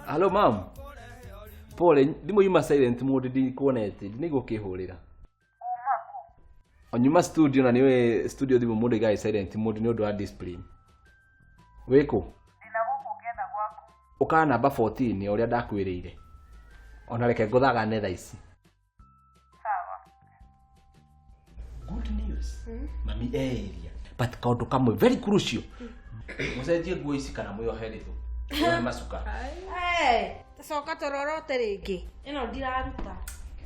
Hello mam. Pole, thimũ yuma silent mode ndikuonete, ndinaigua ũkĩhũrĩra. Nyuma studio na nĩũĩ studio thimũ mũndũ aigaga silent mode nĩ ũndũ wa discipline. Wĩkũ? Ũkaga namba 14 o ũrĩa ndakwĩrĩire. Ona reke ngũthagane thaa ici. Good news. Mami eiria. But kaũndũ kamwe very crucial. Mũcenjie nguo ici kana mwĩohe rĩthũ. Mwĩohe macuka. Hey, coka tũrorote rĩngĩ. Ĩno ndiraruta.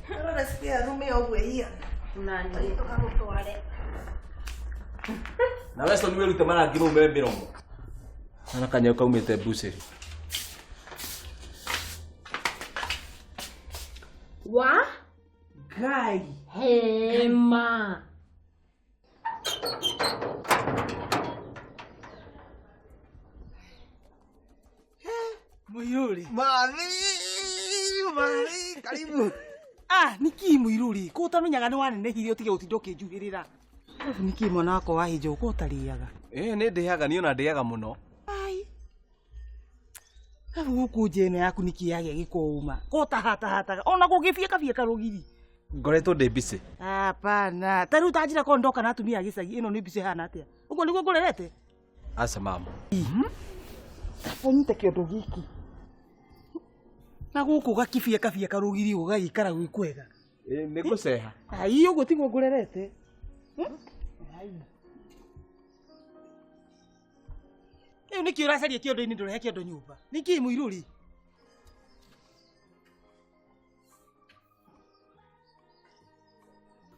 Rora spare room ĩyo ũguo ĩhiana. Nani tũgagũtware. Na Weston wĩrute marangi mau me mĩromo. Kana kanyau kaumĩte mbucĩrĩ. Wa? Ngai. Hema. Mũirũrĩ. Mami, mami, karibu. Ah, nĩkĩ mũirũrĩ? Ko ũtamenyaga nĩ wanenehire ũtige gũtinda ũkĩnjuhĩrĩra. Arabu nĩkĩ mwana wakwa wahĩnja ũko ũtarĩaga? Ĩĩ nĩ ndĩaga niĩ ona ndĩaga mũno. Ai. Arabu gũkũ nja ĩno yaku nĩkĩ yagĩa gĩko ũma? Ko ũtahatahataga ona gũgĩbiekabieka rũgiri. Ngoretwo ndĩ busy. Hapana. Ta rĩu ta njĩra korwo ndoka na atumia a gĩcagi ĩno nĩ mbica ĩhana atĩa? Ũguo nĩguo ngũrerete? Aca mama. Ũnyite kĩondo gĩkĩ. Na gũkũ gakĩbiekabieka rũgiri gũgagĩikara gwĩ kwega. Ĩĩ nĩ ngũceha. Ai, ũguo tiguo ngũrerete. Ai. Rĩu nĩkĩ ũracaria kĩondo-inĩ ndũrehe kĩondo nyũmba? Nĩkĩ mũirũrĩ?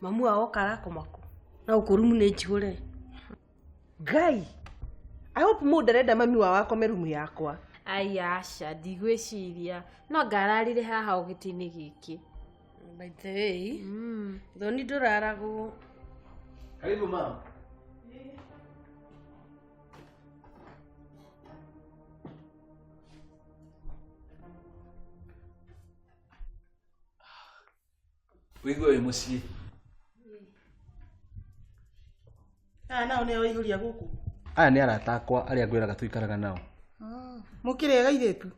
Mamu wao oka arakoma kũ? Na gũkũ rumu nĩ njihũre. Ngai. I hope mũndũ ndarenda mami wao akome rumu yakwa. Ai aca, ndigwĩciria. No ngararire haha o gĩtĩ-inĩ gĩkĩ. By the way, thoni ndũraragwo. Karibu mama. Wĩigue wĩ mũciĩ. Aya nao nĩo waihũria gũkũ. Aya nĩ arata akwa arĩa ngwĩraga tũikaraga nao. Mũkĩrĩega airĩtu?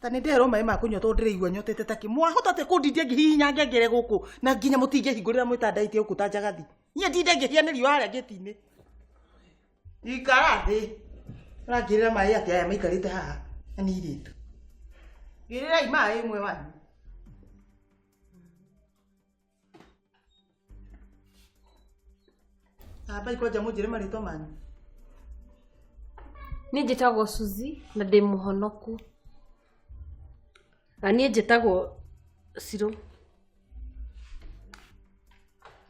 Ta nĩ nderwo maĩ ma kũnyua tondũ ndĩraigua nyotete ta kĩ. Mwahota atĩa kũndindia ngĩhihinya ngengere gũkũ na nginya mũtingĩhingũrĩra mwĩtandaĩtie gũkũ ta njagathi. Niĩ ndinde ngĩhia nĩ riũa harĩa ngĩti-inĩ. Ikara thĩ. Ũrangĩrĩra maĩ atĩa aya maikarĩte haha na nĩ airĩtu. Gĩrĩrai maĩ ũmwe wanyu. Ambai kwanja mũnjĩre marĩtwa manyu. Niĩ njĩtagwo Suzy na ndĩ mũhonoku. Na niĩ njĩtagwo Cirũ.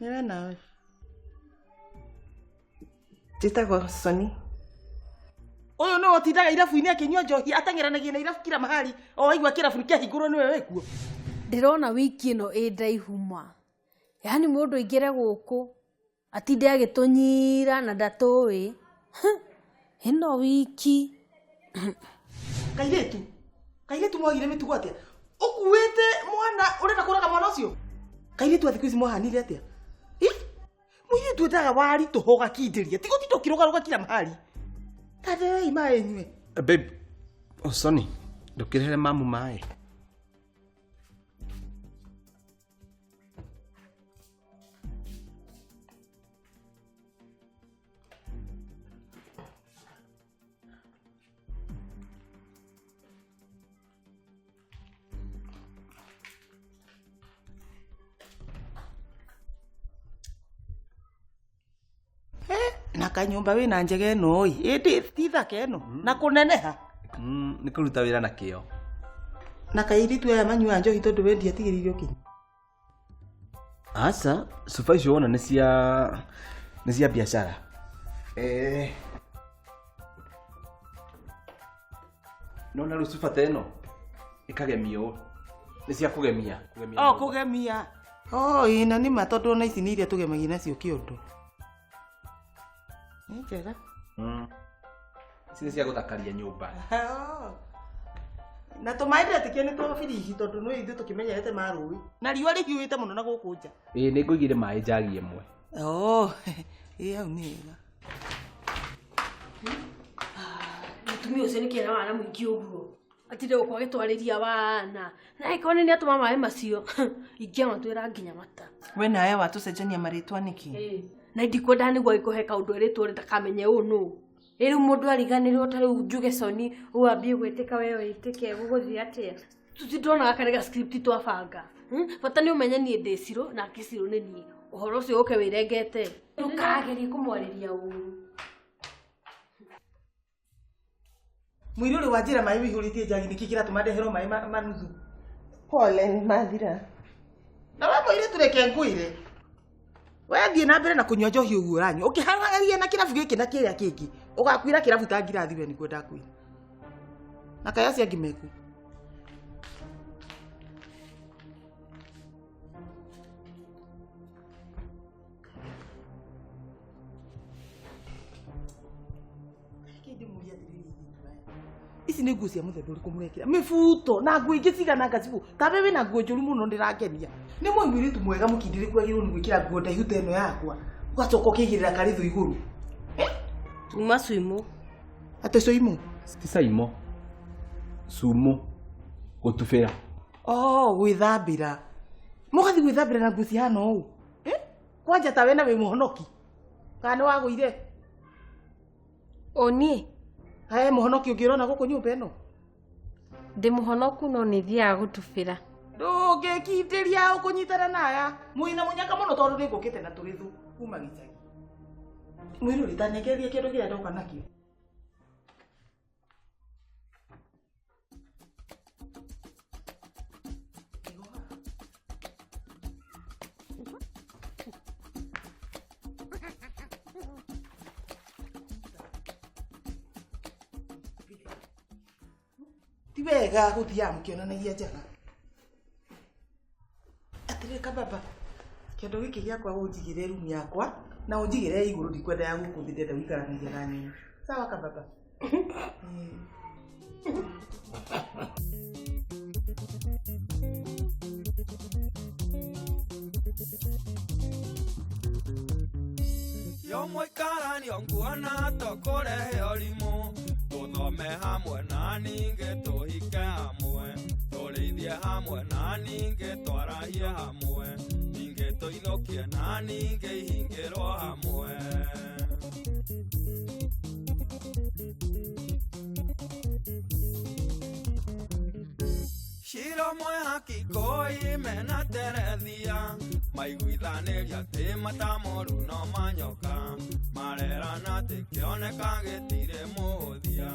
Nĩwe nawe. Njĩtagwo Soni. Ũyũ nĩwe ũtindaga irabu-inĩ akĩnyua njohi ateng'eranagia na irabu kila mahali o waigua kĩrabu kĩahingũrwo nĩwe wĩkuo. Ndĩrona wiki ĩno ĩ ndaihu ma. Yaani mũndũ aingĩre gũkũ atinde agĩtũnyira na ndatũĩ. Ĩno wiki. Kairĩtu, kairĩtu mwagire mĩtugo atĩa? Ũkuĩte mwana ũrenda kũraga mwana ũcio? Kairĩtu a thikũ ici mwahanire atĩa? Ih, Mũirĩtu endaga waritũha ũgakindĩria, ti gũtinda ũkĩrũgarũga kila mahali. Ta nderei maĩ nyue. Babe, oh, Sonny, ndũkĩrehere mamu maĩ. Na kanyũmba wĩna njega ĩno ĩ, ĩndĩ ti thaka ĩno na kũneneha. Nĩ kũruta wĩra na kĩo. Na kairĩtu aya manyuaga njohi tondũ we ndiatigĩrĩire ũkĩnyua. Aca, cuba icio wona nĩ cia nĩ cia biacara. Eh. Nona rĩu cuba ta ĩno ĩkagemio ũũ. Nĩ cia kũgemia. Kũgemia O nyũmba. kũgemia. O ĩ na nĩ ma tondũ ona ici nĩ iria tũgemagia nacio kĩondo. Nĩ njega. Ici nĩ cia gũthakaria nyũmba. Na tũmaĩ ndĩretĩkia nĩ twa biriji tondũ nĩ ithuĩ tũkĩmenyerete ma rũĩ. Na riũa rĩhiũhĩte mũno na gũkũ nja. Ĩĩ nĩ ngũigĩire maĩ njagi ĩmwe. Oh, ĩ hau nĩ wega. Nĩ Mũtumia ũcio nĩkĩ ena wana mũingĩ ũguo? Atinde gũkũ agĩtwarĩria wana. Na angĩkorwo nĩ nĩatũma maĩ macio, ingĩamatwĩra nginya mata. We nawe watũcenjania marĩtwa nĩkĩ? Na ndikwendaga nĩguo agĩkũhe kaũndũ ĩrĩtwo rĩ ndakamenye ũũ nũ. Rĩu mũndũ ariganĩrwo ta rĩu njuge Soni wambie gwĩtĩka we wĩtĩke gũgũthiĩ atĩa? Tũtindona gaka nĩ ga script twabanga. Bata nĩ ũmenye niĩ ndĩ Cirũ nake Cirũ nĩ niĩ. Ũhoro ũcio ũke wĩrengete. Ndũkagerie kũmwarĩria ũru. Mũirũ ũrĩ wanjĩra maĩ wĩihũrĩtie njagi nĩkĩ kĩratũma ndeherwo maĩ manuthu? Pole nĩ mathira. Na we mũirĩtu reke ngwĩre. We thiĩ na mbere na kũnyua njohi ũguo ũranyua. Ũkĩharagĩria na kĩrabu gĩkĩ na kĩrĩa kĩngĩ. Ũgakuĩra kĩrabu ta ngirathi we nĩguo ndakwĩra. Na kaĩ acio angĩ meku? Ici nĩ nguo cia mũthemba ũrĩkũ mũrekĩra? Mĩbuto na nguo ingĩ cigana ngacibu. Tawe wĩna nguo njũru mũno ndĩrangenia. Nĩ mũĩ mũirĩtu mwega mũkindĩrĩku agĩrĩirwo nĩ gwĩkĩra nguo ndaihu ta ĩno yakwa. Ũgacoka ũkĩigĩrĩra karĩthũ igũrũ. Tuma suimo. Atĩ suimo? Ti saimo. Sumo. Gũtubĩra. Oh, gwĩthambĩra. Mũgathiĩ gwĩthambĩra na nguo cihana ũũ. Kwanja tawe na wĩ mũhonoki. Kana nĩ wagũire? O niĩ? Hae mũhonoki ũngĩ ũrona gũkũ nyũmba ĩno? Ndĩ mũhonoku no nĩ thiaga gũtubĩra. Ndũngĩkindĩria ũkũnyitana na aya. Mwĩna mũnyaka mũno tondũ nĩ ngũkĩte na tũrĩthũ kuma gĩcagi. Mwĩrũri ta nyengerie kĩndũ kĩrĩa ndoka nakĩo. Ti wega gũthiaga mũkĩonanagia njaga. Atĩrĩrĩ kababa, kĩondo gĩkĩ gĩakwa ũnjigĩre rumu yakwa na ũnjigĩre igũrũ ndikwenda ya gũkũ thĩ ndĩrenda gũikaranagia na nyoni. Sawa kababa? Yo mũikaranio nguona tũkũrehe ũrimũ. Tũthome hamwe na ningĩ tũhike hamwe. Tũrĩithie hamwe na ningĩ twarahie hamwe. Ningĩ tũinũkie na ningĩ ihingĩrwo hamwe. Ciro mwehaki koi mena terethia. Maiguithanĩria atĩ matamoru no manyoka. Marerana atĩ kĩoneka gĩtirĩ mũhũthia.